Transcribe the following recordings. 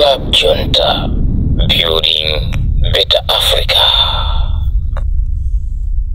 Club Junta, building better Africa.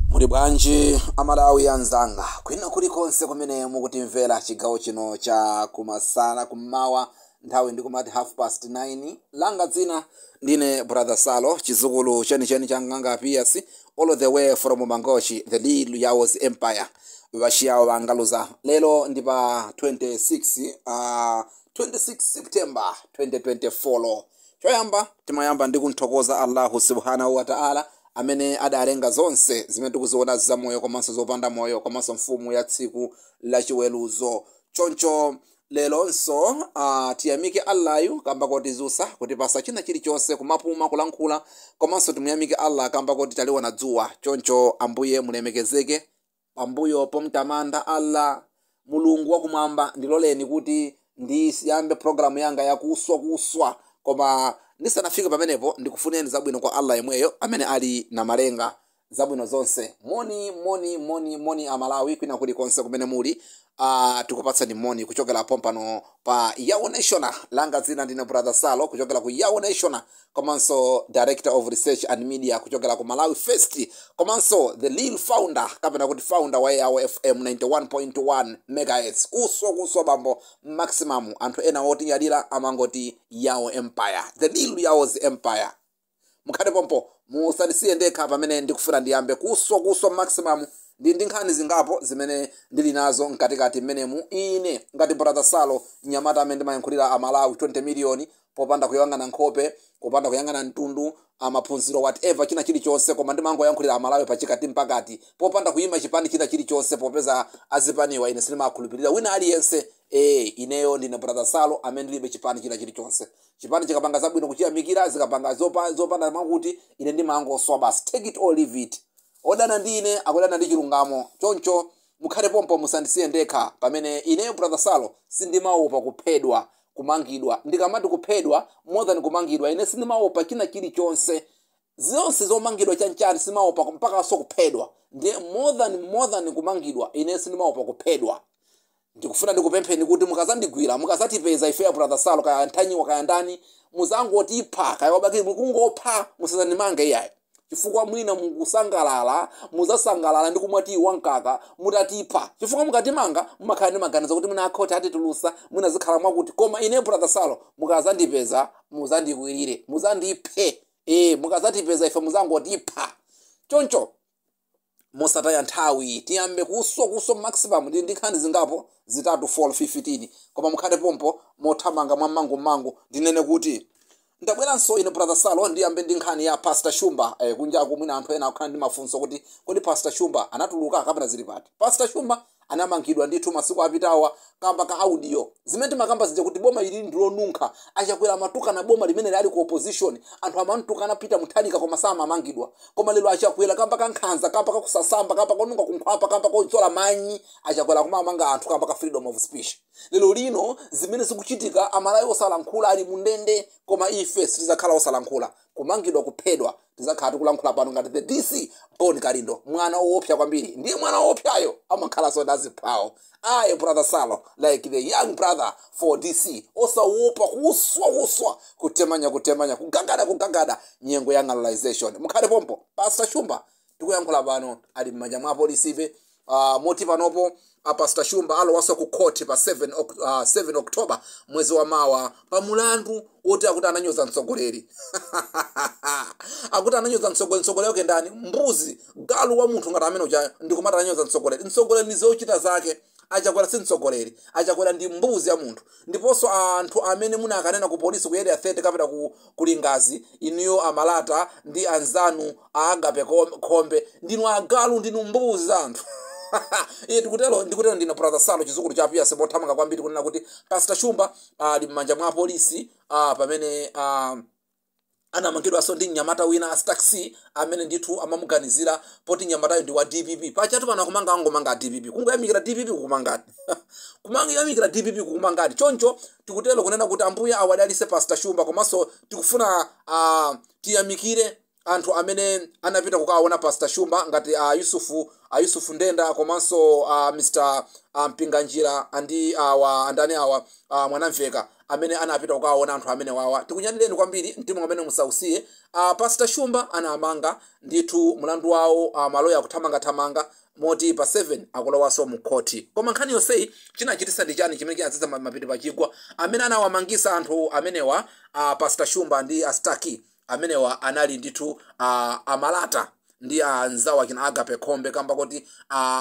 Muli bwanji Amalawi anzanga kwina kulikonse kumene mukutimvera chigawo chino cha kumasana, kummawa, nthawi ndikumati 9:30. Langa dzina ndine Brother Salo, chizukulu chenicheni cha Nganga Pias, all the way from Mangochi, the lead Yaos Empire, vaxiyawo vangaluza. Lero ndi pa 26, 26 September 2024. Choyamba timayamba ndi kunthokoza Allahu Subhanahu wa Ta'ala amene adalenga zonse zimene tikuziona zamoyo komanso zopanda moyo, komanso mfumu ya tsiku lachiweruzo. Choncho lelonso tiyamike Allayu kamba kotizusa, kutipasa china chilichonse, kumapuma, kulankhula, komanso timuyamike Allah kamba koti taliona dzuwa. Choncho Ambuye mulemekezeke. Pambuyo pomtamanda Allah, Mulungu wakumwamba, ndiloleni kuti ndiyambe programu yanga yakuswa kuswa. Koma ndisanafike pamenepo, ndikufuneni zabwino kwa Allah yemweyo amene ali na malenga zabwino zonse. Moni, moni, moni, moni Amalawi kwina kulikonse kumene muli. Tikupatsani moni kuchokera pompano pa Yao National. Langa dzina ndine Brother Salo kuchokera ku Yao National, komanso Director of Research and Media kuchokera ku Malawi First, komanso the real founder, kapena kuti founder wa Yao FM 91.1 megahertz. Kuswa kuswa, bambo maximum. Anthu ena otinyadira amangoti Yao Empire, the real Yao's Empire. Mukhale pompo, musandisiye ndekha pamene ndikufuna ndiyambe kuswa kuswa maximum. Ndi nkhani zingapo zimene ndili nazo mkatikati mmenemu. Ine ngati Brother Salo, mnyamata amene ndimayankhulira Amalawi 20 miliyoni popanda kuyang'ana nkhope, popanda kuyang'ana mtundu, amaphunziro, whatever, china chilichonse, koma ndimangoyankhulira Amalawi pachikati mpakati popanda kuyima chipani china chilichonse, popeza azipaniwa ine sindimakhulupirira wina aliyense. Ineyo ndine Brother Salo amene ndilibe chipani china chilichonse. Chipani chikapanga zabwino kuchiyamikira, zikapanga zopanda makuti ine ndimangoswa basi, take it or leave it. Odana ndi ine akudana ndi chilungamo. Choncho mukhale pompo, musandisiye ndekha pamene ineyo Brother Salo sindimaopa kuphedwa, kumangidwa. Ndikamati kuphedwa, more than kumangidwa, ine sindimaopa china chilichonse, zonse zomangidwa chanchani simaopa, mpaka so kuphedwa. Ndiye more than kumangidwa, ine sindimaopa kuphedwa. Ndikufuna ndikupempheni kuti mukazandigwira, mukazatipeza ife ya Brother Salo, kaya Nthanyiwa, kaya ndani, muzangotipha, kaya wabaki, mukungopha, musazandimange iyayi, chifukwa mwina mukusangalala, muzasangalala ndi kumwa tiyi wamkaka mutatipha, chifukwa mukatimanga mumakhala ndi maganizo kuti mwina akhoti atitulusa, mwina zikhala mwakuti. Koma ine Brother Salo, mukazandipeza muzandikwirire, muzandiphe. Mukazatipeza ife muzangotipha. Choncho mosataya nthawi tiyambe kuswa kuswa maximum. Ndi nkhani zingapo, zitatu, 4, 15, koma mukhale pompo. Mothamanga mwammangumangu ndinene kuti ndabweranso ine Brother Salo. Ndiyambe ndi nkhani ya Pastor Shumba. Kunjaku mwina anthu ena akukhala ndi mafunso kuti kodi Pastor Shumba anatuluka kapena zili pati? Pastor Shumba anamangidwa ndithu masiku apitawa kamba ka audio zimene timakamba zija kuti boma ili ndilonunkha. Achakwera amatukana boma limene lali ku opposition, anthu amantukana Peter Mutharika koma samamangidwa. Koma lero Achakwera, kamba ka nkhanza, kamba ka kusasamba, kamba konunga kunkhwapa, kamba kodzola manyi, Achakwera kumamanga anthu kamba ka freedom of speech. Lero lino zimene zikuchitika, Amalawi osalankhula ali mundende, koma ife sitizakhala osalankhula. Kumangidwa, kuphedwa, tizakhala tikulankhula pano ngati the DC Bon Kalindo, mwana woopsa kwambiri. Ndiye mwana woopsayo amakhala ndaziphawo. I, Brother Salo, like the young brother for DC, osawopa kuswa kuswa, kutemanya kutemanya, kugangada kugangada, nyengo ya ng'alolization. Mukhale pompo. Pastor Shumba tikuyankhula pano ali m'manja mwa polisive. Moti panopo Pastor Shumba alowanso ku court pa 7 October, mwezi wa mawa, pa mulandu woti akuti ananyoza mtsogoleri, akuti ananyoza mtsogoleri. Mtsogoleri wake ndani? Mbuzi, galu wa munthu ngati amene uja ndikumati ananyoza mtsogoleri. Mtsogoleri ndi zochita zake. Achakwera si mtsogoleri, Achakwera ndi mbuzi ya munthu. Ndiponso anthu amene munakanena ku polisi ku Area 30 kapena ku kulingazi, inuyo amalata ndi anzanu aagape khombe, ndinu agalu, ndinu mbuzi za anthu. Iye ndikutero, ndikutero ndine Brother Salo, chizukulu cha Piyasi. Mothamanga kwambiri kunena kuti Pastor Shumba ali m'manja mwa polisi pamene anamangidwanso ndi mnyamata wina astaxi amene ndithu amamuganizira poti mnyamatayo ndi wa DPP. Pachatu pano akumanga, angomanga DPP, kungoyamikira DPP kukumangati, kumangoyamikira DPP kukumangati. Choncho tikutero kunena kuti Ambuye awadalise Pastor Shumba, komanso tikufuna tiyamikire Anthu amene anapita kukaona Pastor Shumba ngati a Yusufu, a Yusufu Ndenda, komanso Mr Mpinganjira andi awa andani awa, Mwanamveka, amene anapita kukaona anthu amene wawa, tikunyadileni kwambiri. Mtima umene musausiye. Pastor Shumba anamanga ndithu mlandu wawo, maloya akuthamangathamanga, moti pa 7 akulowanso mu khoti. Koma nkhani yonseyi chinachitisa ndi chani chimene chinadzadza mapiri pachigwa? Amene anawamangisa anthu amenewa, Pastor Shumba ndi Astaki amenewa, anali ndithu Amalata ndi anzawo akina Agape Khombe, kamba kuti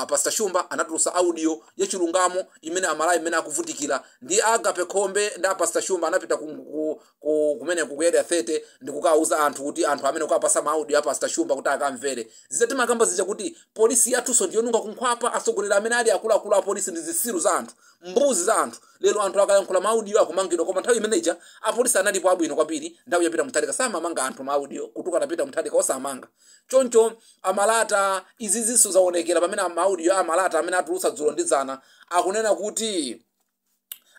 Pastor Shumba anatulusa audio yachilungamo imene Amalawi imene akuvutikira. Ndi Agape Khombe ndi Pastor Shumba anapita kumene ku Area 30 ndi kukauza anthu kuti anthu amene kukapasa ma audio a Pastor Shumba kuti akamvere. Zija timakamba zija kuti polisi yathunso ndiyonunga kunkhwapa. Atsogoleri amene ali akuluakulu a polisi ndi zisiru za anthu, mbuzi za anthu. Lero anthu akayankhula ma audio akumangidwa, koma nthawi imeneja apolisi analipo abwino kwambiri. Nthawi yapita Mutharika samamanga anthu ma audio kutuka napita Mutharika osamanga. Choncho Amalata, izi zinso zaonekera pamene ma audio Amalata amene atulutsa dzulo ndi dzana akunena kuti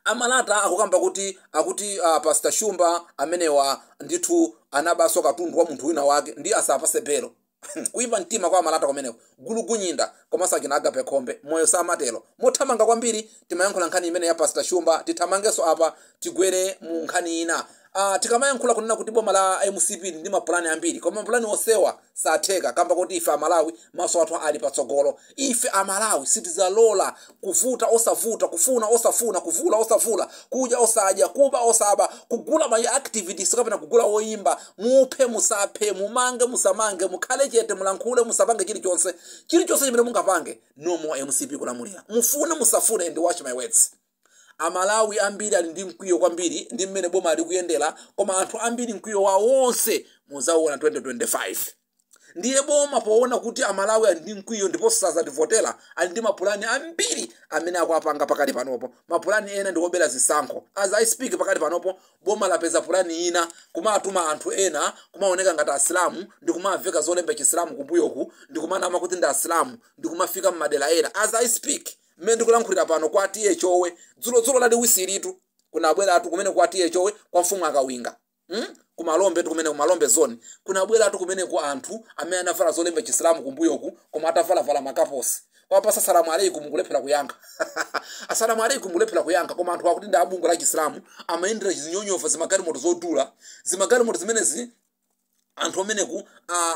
Amalata akukamba kuti akuti Pastor Shumba amenewa ndithu anabaso katundu wa munthu wina wake ndi asapase belo. Kuipa mtima kwa Amalata kumeneko, gulugunyinda komanso akina Agape Khombe, moyo samatelo. Mothamanga kwambiri, timayankhula nkhani imene ya Pastor Shumba, tithamangenso apa tigwere mu nkhani ina. Tikamayankhula kunena kuti boma la MCP ndi mapulani ambiri, koma mapulani osewa satheka kamba kuti ife Amalawi maso athu ali patsogolo. Ife Amalawi sitizalola kuvuta osavuta, kufuna osafuna, kuvula osavula, kudya osadya, kuba osaba, kugula ma activities kapena kugula woyimba. Muphe musaphe, mumange musamange, mukhale chete, mulankhule musapange, chilichonse chilichonse chimene mungapange, no more MCP kulamulira, mufune musafune. And watch my words, Amalawi ambiri ali ndi mkwiyo kwambiri ndi mmene boma likuyendera, koma anthu ambiri mkwiyo wawo wonse muzauona 2025. Ndiye boma poona kuti Amalawi ali ndi mkwiyo ndiponso sazativotera, ali ndi mapulani ambiri amene akuapanga pakati panopo. Mapulani ena ndi obera zisankho. As I speak, pakati panopo boma lapeza pulani ina kumatuma anthu ena kumaoneka ngati Asilamu ndi kumaveka zolemba Chisilamu kumbuyoku ndi kumanama kuti ndi Asilamu ndi kumafika mmadera ena. As I speak, mmene ndikulankhulira pano, kwa T/A Chowe dzulodzulo lali wisiritu kunabweratu kumene kwa T/A Chowe kwa mfumu Akawinga, Kumalombe tu kumene kumalombe zone kunabweratu kumeneko anthu amene anavala zolemba Chisilamu kumbuyoku koma atavalavala makaposi. Kwapasa "Salamu alaikum" kulephera kuyankha, "Asalamu alaikum" kulephera kuyankha, koma anthu akuti ndi abungu la Chisilamu. Amayendera zinyonyofa, zimagalimoto zodula, zimagalimoto zimenezi. Anthu ameneku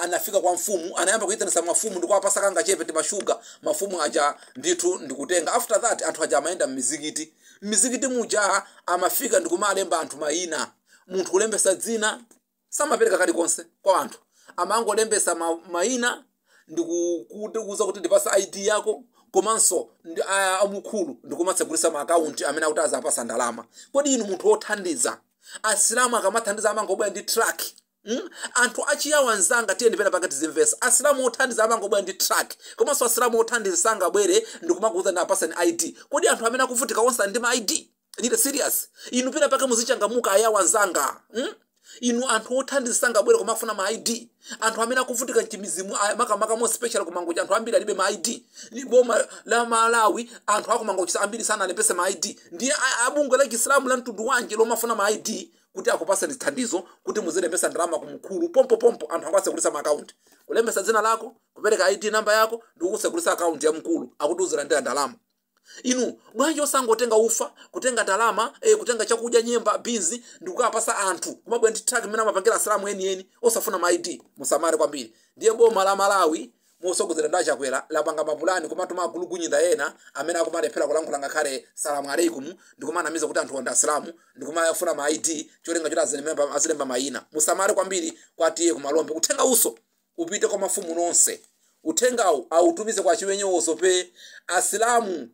anafika kwa mfumu, anayamba kuyitanisa mafumu ndikuwapasa kanga chepe timashuga. Mafumu aja ndithu ndikutenga. After that anthu aja amayenda mmizikiti. Mmizikiti muja amafika ndikumalemba anthu mayina. Munthu kulembesa dzina, samapereka kalikonse kwa anthu, amangolembesa mayina ndikukuuza kuti ndipasa ID yako komanso ndi amukhulu ndikumatsegulisa ma akaunti amene akuti azapasa ndalama. Kodi inu, munthu wothandiza, Asilamu akamathandiza amangobwera ndi truck, Anthu achiyawo anzanga, tiye ndipena pakati zimvesa. Asilamu othandiza amangobwera ndi truck, komanso Asilamu othandiza sangabwere ndikumakuuza ndi ID. Kodi anthu amene akuvutika onse ndi ma ID? Ndite serious, inu pena pake muzichangamuka, ayawo anzanga, Inu anthu othandiza sangabwere kumafuna ma ID. Anthu amene akuvutika mchimizimu, makamaka mo special kuMangochi, anthu ambiri alibe ma ID. Ni boma la Malawi, anthu akuMangochi ambiri sanalembese ma ID. Ndiye abungwe la Chisilamu la mtundu wanji lomafuna ma ID kuti akupaseni thandizo kuti muzilembesa ndalama kumkhulu pompo pompo? Anthu angasegulisa ma akaunti, kulembesa dzina lako, kupereka ID namba yako ndikusegulisa akaunti ya mkulu, akuti uzilandira ndalama. Inu bwanji osangotenga ufa, kutenga ndalama, kutenga chakudya, nyemba, beans, ndikukapasa anthu, kumabwera ndi truck imene amapangira Asilamu enieni osafuna ma ID? Musamale kwambiri. Ndiye boma la Malawi mosogozera ndi Achakwera lapanga mapulani kumatuma agulugunyinda ena amene akumalephera kulankhula ngakhale "Salamu alaikum" ndikumanamiza kuti anthu ndi Asilamu ndikumafuna ma ID, cholinga choti azilemba mayina. Musamale kwambiri. Kwa T/A kumalombe, uthenga uso upite kwa mafumu nonse, uthengawu autumize kwa chiwenyewoso pe. Asilamu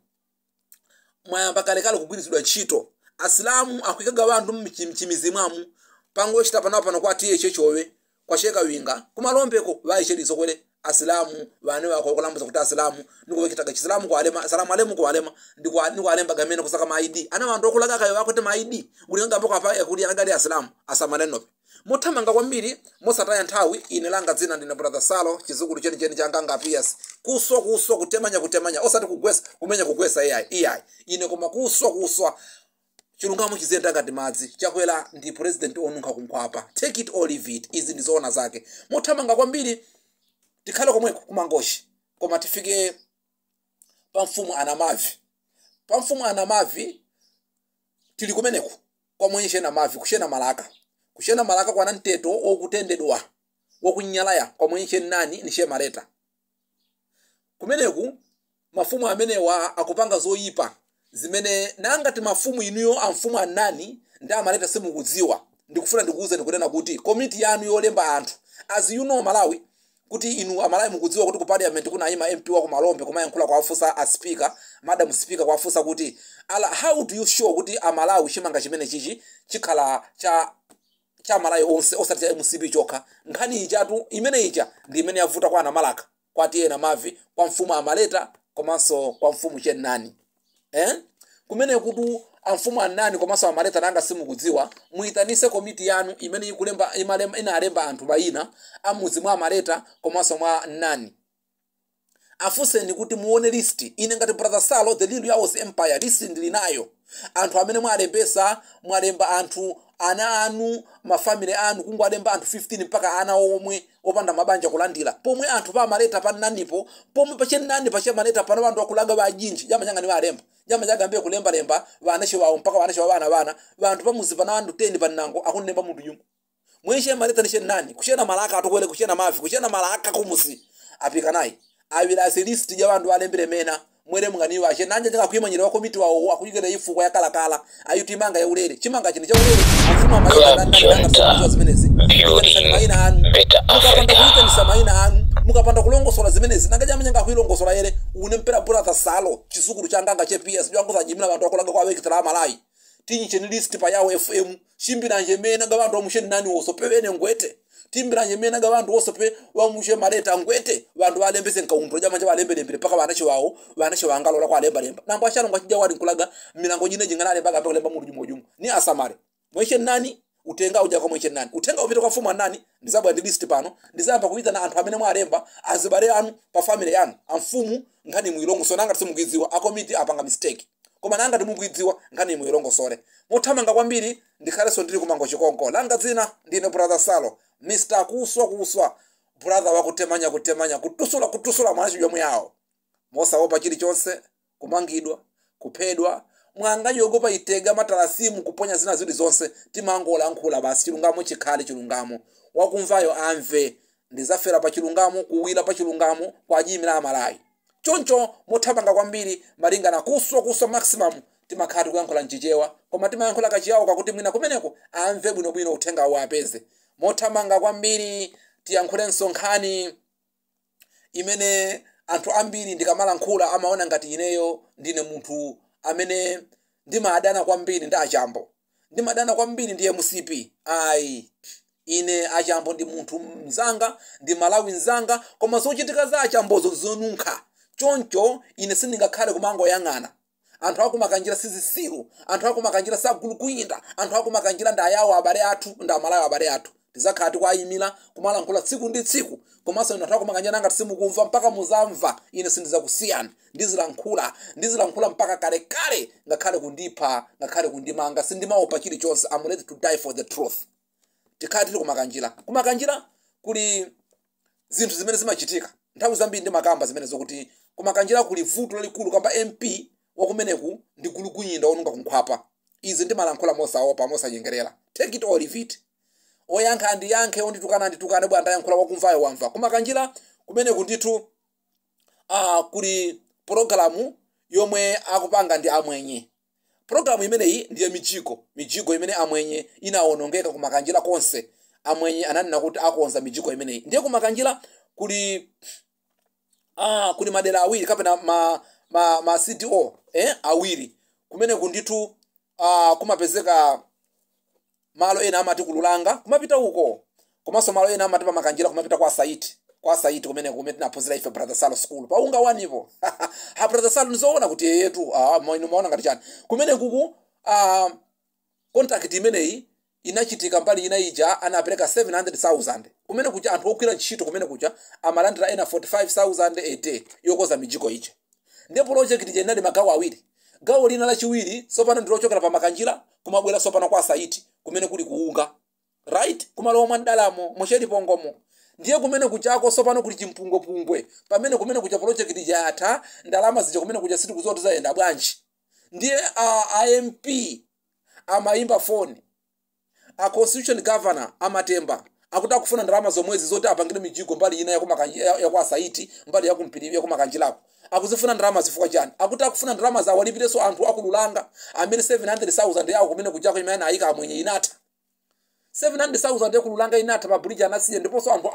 mwayamba kalekale kugwiritsidwa ntchito. Asilamu akuikaga anthu mchimizi mwamu. Pangochita panapo pano kwa T/A Chechowe kwacheka winga kumalombeko vaicherizo kwele Asilamu vane wako kulambuza kuti Asilamu nikuvekitaga Chisilamu kualema, "Salamu alemu" kualema, ndikualemba gamene kusaka ma ID. Ana vantu okulaga kayo wakuti ma ID ulinga apa kuti anagali Asilamu asamalenope. Mothamanga kwambiri, mosataya nthawi, ine langa dzina ndine Brother Salo, chizukulu chenicheni cha Nganga Pias. Kuswa kuswa, kutemanya kutemanya, osati kugwesa, kumenya kugwesa, iyayi iyayi, ine koma kuswa kuswa. Chilungamo chiziyenda ngati madzi. Chakwera ndi president onunkha kunkhwapa. Take it or leave it, izi ndi zoona zake. Mothamanga kwambiri, tikhale komweko kumangochi, koma tifike pa mfumu Anamavi. Pa mfumu Anamavi tili kumeneko kwa mwenye shena mavi, kushena malaka, kushena malaka kwana mteto okutendedwa wokunyalaya kwa mwenye chenani ni shemaleta. Kumeneku mafumu amenewa akupanga zoyipa zimene nangati mafumu inuyo amfumu anani ndi amaleta simukudziwa. Ndikufuna ndikuuze, ndikunena kuti komiti yanu yolemba anthu, as you know Malawi, kuti inu Amalawi mukudziwa kuti ku parliament kunayima MP wa kumalombe kumayankhula, kwawafunsa a speaker, madam speaker, kwawafunsa kuti ala, how do you show kuti Amalawi chimanga chimene chichi chikhala cha Malawi onse, osati cha MCP chokha? Nkhani ichatu imene ija ndi imene yavuta kwa Anamalaka, kwa tiyena mavi, kwa mfumu Amaleta komanso kwa mfumu Chenani, eh? Kumene kutu amfumu anani komanso Amaleta, nanga simukudziwa? Muyitanise komiti yanu imene ikulemba, imalemba, inalemba anthu mayina amudzi mwa Amaleta komanso mwa nani. Afunseni kuti muone list. Ine ngati Brother Salo, the Little Yaos Empire, list ndili nayo. Anthu amene mwalembesa, mwalemba anthu, ana anu, ma family anu, kungoalemba anthu 15 mpaka ana omwe opanda mabanja kulandira. Pomwe anthu pa Amaleta pananipo, pomwe pachenani pachemaleta pano anthu akulanga vajinji jamachanga ni valemba jamachanga mbe kulembalemba vanache wawo mpaka vanache wa vana vana vanthu pamuzi pana anthu 10 panango akunemba munthu yumwe mweshe maleta ni chenani kuchena malaka atukwele kuchena mavi kuchena malaka kumusi apika nayi awilase list ya bantu alembere mena mwere munganiwa ache nanje ndingakuimanyira wa komiti wawo akuyikira ifuko yakalakala ayuti imanga yaulere chimanga chine chaulere amfumu Club Amaleta Junta, zimenezi. building Mayina anu better mukapanda Africa. Kuyitanisa mayina anu, mukapanda kulongosola zimenezi, nanga jamanyanga akuilongosola yere une mpera Brother Salo, chizukulu changanga che PS jwangozajimira bantu akulanga kwa wekitala Amalayi tinyicheni list pa Yawo FM chimbiranje mena nga bantu omushe nani woso pevene ngwete timbiranje mena nga bantu woso pe wamushe maleta ngwete bantu balembese nkauntro jamanja balembelembere paka banache wawo banache wangalola kwa lemba lemba nambo achalo ngachija wali nkulaga milango jine jingana lemba gambe kulemba mundu jumo jumo ni asamale mweshe nani utenga uja kwa mweshe nani utenga upita kwa fumu nani. Ndizabwa ndi list pano, ndizamba kuitana anthu amene mwalemba azibale anu pa family yanu amfumu. Nkhani muilongoso nanga simukuidziwa, akomiti apanga mistake, koma nanga timukuidziwa nkhani muilongosole. Mothamanga kwambiri, ndikhalenso ndili kumango chikonko. Langa dzina ndine Brother Salo, Mr kuswa kuswa, brother wakutemanya kutemanya, kutusula kutusula, mwana yawo mosaopa chilichonse, kumangidwa, kuphedwa, mwangayogopa itega matalasimu kuponya zina zili zonse. Timangolankhula basi, chilungamo chikhale chilungamo, wakumvayo amve. Ndizafera pa chilungamo, kuwira pa chilungamo kwajimira Amalawi. Choncho mothamanga kwambiri, malingana kuswa kuswa maximum, timakhala tikuyankhula mchichewa, koma timayankhula kachiyawo kakuti mwina kumeneko amve bwinobwino, uthenga awo apeze. Mothamanga kwambiri, tiyankhulenso nkhani imene anthu ambiri ndikamalankhula amaona ngati ineyo ndine munthu amene ndimadana kwambiri ndi Achambo, ndimadana kwambiri ndi MCP. Ayi, ine Achambo ndi munthu mzanga, ndi Malawi mzanga, koma zochitika za Achambozo zonunkha. Choncho ine sindingakhale kumangoyang'ana. Anthu akumakanjira sizisiru, anthu akumakanjira sagulukuyinda, anthu akumakanjira ndi ayawo abale athu, ndi Amalawi abale athu. Tizakhala tikuayimira, kumalankhula tsiku ndi tsiku. Komanso inu anthu akumakanjira, nanga simukumva mpaka muzamva. Ine sindizakusiyani, ndizilankhula, ndizilankhula mpaka kalekale, ngakhale kundipha, ngakhale kundimanga, sindimaopa chilichonse. I'm ready to die for the truth. Tikhala tili kumakanjira. Kumakanjira kuli zinthu zimene zimachitika nthawi zambiri, ndimakamba zimene zokuti kumakanjira kuli vuto lalikulu kamba MP wakumeneku ndi gulugunyinda onunga kunkhwapa. Izi ndimalankhula mosaopa, mosanyengerera. Take it or leave it. Oyankha andiyankhe, onditukana anditukane, bwana ndayankhula, wakumvayo wamva. Kumakanjira kumeneku ndithu kuli pologalamu yomwe akupanga ndi amwenye. Pologalamu imeneyi ndiye mijigo, mijigo imene amwenye inawonongeka kumakanjira konse. Amwenye ananena kuti akonza mijigo imeneyi. Ndiye kumakanjira kuli kuli madera awiri kapena ma CDO awiri. Kumeneku ndithu kumapezeka malo ena amati kululanga kumapita uko, komanso malo ena amati pamakanjira kumapita kwa Saiti, kwa Saiti kumene kumene tinaphunzira ife Brother Salo school paunga wanipo ha Brother Salo. Nizoona kuti yetu inu maona ngati chani kumene kuku contract imeneyi inachitika mbali ina ija anapereka 700,000 kumene kuja. Anthu ogwira ntchito kumene kuja amalandira ena 45,000 a day yokoza mijigo ija. Ndiye project ija inali magawo awiri. Gawo lina lachiwiri tsopano ndilochokera pa Makanjira kumabwera tsopano kwa Saiti kumene kuli kuunga, right, kumalowa mwa Ndalamo mochelipongomo. Ndiye kumene kuchako tsopano kuli chimpungwepungwe pamene kumene kucha project yatha, ndalama zija kumene kucha sitikudziwa kuti zayenda bwanji. Ndiye a MP amayimba foni a constitution governor amatemba akuti akufuna ndalama zomwezi zoti apangire mijigo mbali ina yaku Asaiti, mbali yakumpiri yakumakanjirako. Akuzifuna ndalama zifukwa chani? Akuti akufuna ndalama zawo alipirenso anthu akululanga amene 700,000 yawo kumene kuchako imene ayika amwenye inatha. 700,000 yakululanga inatha, pa bridge anasiya. Ndiponso anthu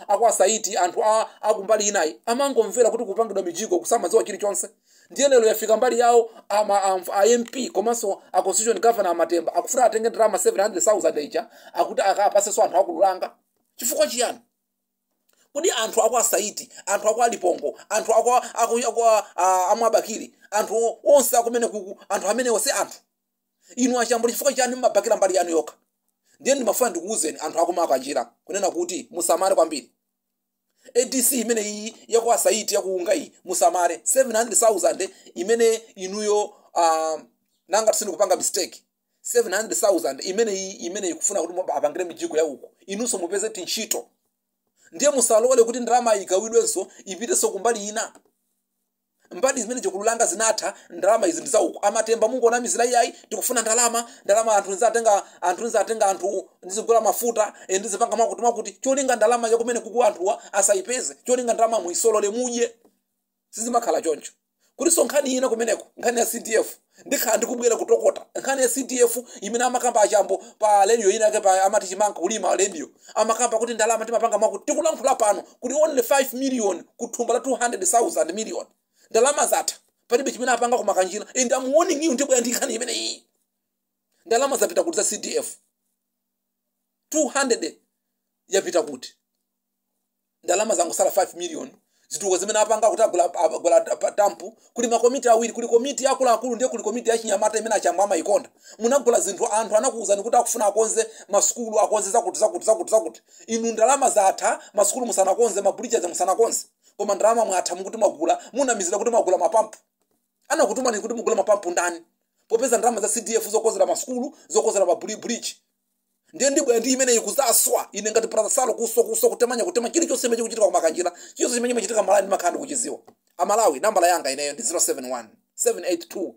aku Asaiti, anthu akumbali inayi amangomvera kuti kupangidwa mijigo, kusamadziwa chilichonse. Ndiye lero yafika mbali yawo a MP komanso a constitution governor amatemba akufuna atenge ndalama 700,000 ija, akuti akapasenso anthu akululanga. Chifukwa chiyani? Kodi anthu aku Asaiti, anthu aku Alipongo, anthu aku amwabakiri, anthu onse akumene kuku, anthu amene onse anthu inu achambo, chifukwa chani mmabakira mbali yanu yokha? Ndiye ndimafuna ndikuwuzeni anthu akumakanjira kunena kuti musamale kwambiri. ADC imene iyi yaku Asaiti, yakuunga iyi, musamale. 700,000 imene inuyo, nanga tisindikupanga mistake, 700,000 imene iyi imene ikufuna kuti apangire mijigo ya uku, inunso mupeze tintchito. Ndiye musalole kuti ndalama igawidwenso ipitenso kumbali ina. Mbali zimene zikululanga zinatha, ndalama izi ndi zauku. Amatemba, mungonamizira iyayi, tikufuna ndalama, ndalama anthu nzatenga, anthu nzatenga, anthu ndizigula mafuta, ndizipanga mwakuti mwakuti, cholinga ndalama yakumene kuku anthuwa asayipeze, cholinga ndalama muisolole mudye. Sizimakhala choncho. Kulinso nkhani ina kumeneko, nkhani ya CDF. Ndikhala ndikubwera kutokota nkhani ya CDF imene amakamba achambo pa radio ina yake pa amati chimanga kulima radio, amakamba kuti ndalama timapanga mwakuti. Tikulankhula pano kuti only 5 million kuthumba la 200,000 million, ndalama zatha, palibe chimene apanga kumakanjira. And I'm warning you, ndibwera ndi nkhani imene iyi. Ndalama zapita kuti za CDF? 200 yapita kuti? Ndalama zangosala 5 million. Zituko zimene apanga kuti agula tampu. Kuli makomiti awiri, kuli komiti akuluakulu, ndiye kuli komiti yachinyamata imene achambo amayikonda. Munagula zinthu, anthu anakuwuzani kuti akufuna akonze masukulu, akonze zakuti zakuti zakuti zakuti. Inu ndalama zatha, masukulu musanakonze, mabridges musanakonze, koma ndalama mwatha mukuti mwagula, munamizira kuti mwagula mapampu. Anakutumani kuti mugule mapampu ndani, popeza ndalama za CDF zokonzera masukulu, zokonzera mabridge? Ndiye ndibwera ndi imene ikuzaswa ine ngati brother kuswa kuswa, kutemanya kutema, chilichonse chimene chikuchitika kumakanjira, chilichonse chimene chimachitika Malawi ndimakhala ndikuchiziwa. Amalawi, nambala yanga ineyo ndi 071 782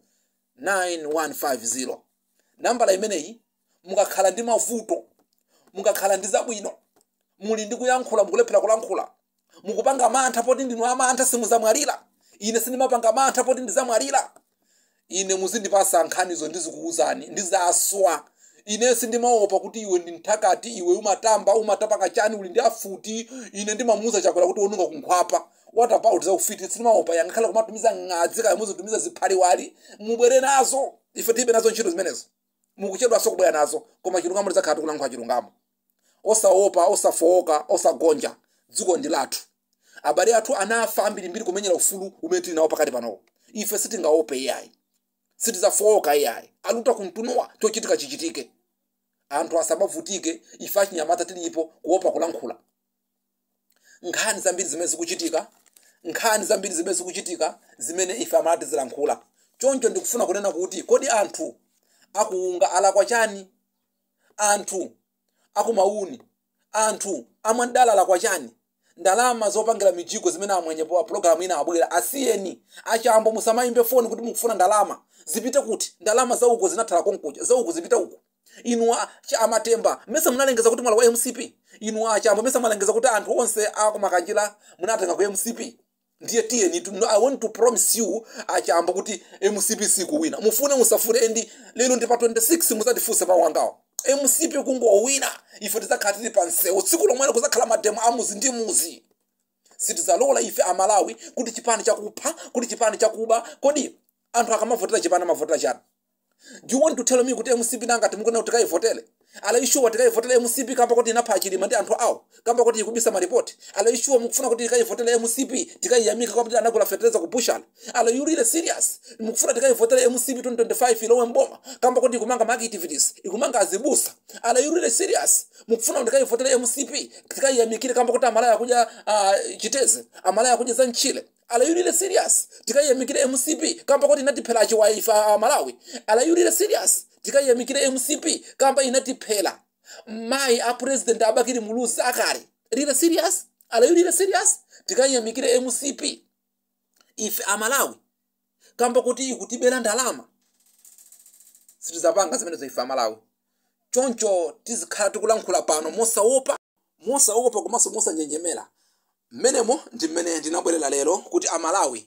9150. Nambala imeneyi, mukakhala ndi mavuto, mukakhala ndi zabwino, muli ndi kuyankhula, mukulephera kulankhula, mukupanga mantha poti ndinu amantha simuzamwalira. Ine sindimapanga mantha poti ndizamwalira. Ine muzindipasa nkhanizo, ndizikuwuzani, ndizaswa. Ine sindimaopa kuti iwe ndi nthakati, iwe umatamba, umatapa kachani, uli ndi afuti. Ine ndimamuuza Chakwera kuti onunga kunkhwapa. What about zaufiti? Sindimaopa yangakhala kumatumiza ng'adzi, kaya muzitumiza ziphaliwali, mubwere nazo, ife tilibe nazo ntchito zimenezo. Mukuchedwanso kubwera nazo, koma chilungamo tidzakhala tikulankhula chilungamo, osaopa, osafowoka, osagonja. Dziko ndi lathu. Abale athu anafa ambirimbiri kumenyera ufulu umene tili nawo pakati panowo. Ife sitingaope iyayi, sitidzafowoka iyayi. Aluta kuntunuwa, chochitika chichitike, anthu asamavutike. Ife achinyamata tilipo kuopa kulankhula nkhani zambiri zimene zikuchitika, nkhani zambiri zimene zikuchitika zimene ife amati tizilankhula. Choncho ndikufuna kunena kuti kodi anthu akuunga alakwa chani? Anthu akumauni, anthu amwadala alakwa chani? Ndalama zopangira mijigo zimene amwenye pa program ina abwera, asiyeni. Achambo, musamayimbe foni kuti mukufuna ndalama. Zipite kuti? Ndalama zauko zinathala konkuja, zauko zipite uko. Inu amatemba, mese munalengeza kuti mwala wa MCP? Inu achambo, mese munalengeza kuti anthu onse akumakanjira munatenga ku MCP? Ndiye tiyeni, I want to promise you achambo kuti MCP sikuwina, mufune musafune. And lero ndi pa 26, musatifunse pa wangawo. MCP kungowina, ife tidzakhala tili pa msewu tsiku lomwelo, kuzakhala mademo amuzi ndi muzi. Sitidzalola ife Amalawi kuti chipani chakupha, kuti chipani chakuba. Kodi anthu akamavotera chipani amavotera chani? Do you want to tell me kuti MCP nanga timukuna kuti tikayivotele? Are you sure tikayivotele MCP kamba kuti inapha Chilima ndi anthu awo, kamba kuti ikubisa maripoti? Are you sure mukufuna kuti tikayivotele MCP, tikayiyamika kwamba anagula fertilizer ku bushali? Are you really serious? Mukufuna tikayivotele MCP 2025 ilowe mboma kamba kuti ikumanga ma activities, ikumanga azibusa? Are you really serious? Mukufuna kuti tikayivotele MCP, tikayiyamikire kamba kuti amalaya kudya chiteze, amalaya kudya za mchile? Are you really serious? Tikayiyamikire MCP kamba kuti inatiphera achiwaifa a Malawi? Are you really serious? Tikayiyamikire MCP kamba inatiphera mayi a President Abakiri Muluzi akale? Really serious? Are you really serious? Tikayiyamikire MCP ife Amalawi kamba kuti ikutibera ndalama? Sitizapanga zimenezo ife Amalawi. Choncho tizikhala tikulankhula pano mosaopa, mosaopa komanso mosanjenjemera. Mmenemo ndi mmene ndinabwerera lero kuti Amalawi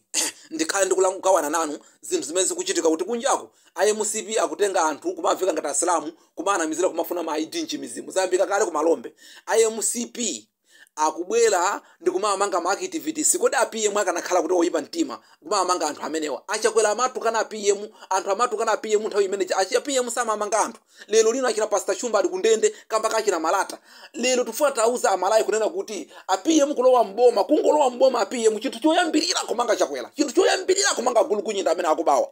ndikhale ndikugawana nanu zinthu zimene zikuchitika, kuti kunjaku iMCP akutenga anthu kumaveka ngati Asilamu, kumaanamizira, kumafuna ma ID mchimizimu. Zayambika kale kumalombe. iMCP akubwera ndi kumamanga ma activities. Kodi aPM akanakhala kuti oyipa mtima kumamanga anthu amenewa? Achakwera amatukana aPM, anthu amatukana aPM nthawi imene aPM samamanga anthu. Lero lino achina Pastor Shumba ali kundende kamba kachina Malata. Lero tifuna tauza Amalawi kunena kuti aPM kulowa mboma, kungolowa mboma aPM, chinthu choyambirira kumanga Chakwera, chinthu choyambirira kumanga gulukunyinda amene akubawa,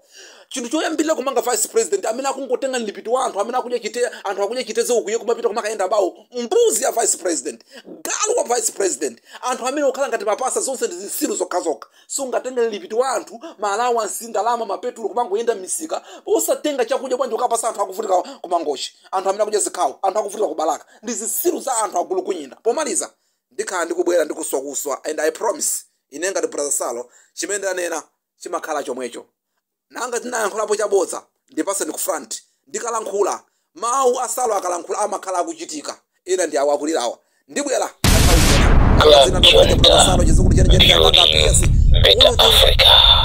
chinthu choyambirira kumanga vice president amene akungotenga mlipiti wa anthu, amene akudya chite, anthu akudya chiteze ukuye kumapita kumakayenda bawo. Mbuzi ya vice president, galu wa vice president, anthu amene okhala ngati mapasa, zonse ndi zisilu zokhazokha. Sungatenga mlipiti wa anthu, ma allowance, ndalama, mapetulo, kumangoyenda m'misika osatenga chakudya. Bwanji ukapasa anthu akuvutika kumangochi, anthu amene akudya zikhawo, anthu akuvutika kubalaka? Ndi zisilu za anthu agulukunyinda. Pomaliza, ndikhala ndikubwera ndikuswakuswa, and I promise, ine ngati Brother Salo, chimene ndanena chimakhala chomwecho. Nanga tinayankhulapo chabodza? Ndipase ndi ku front. Ndikalankhula mawu asalo, akalankhula amakhala akuchitika. Ena ndi awo akulirawa. Ndibwera. Club Junta, building better Africa.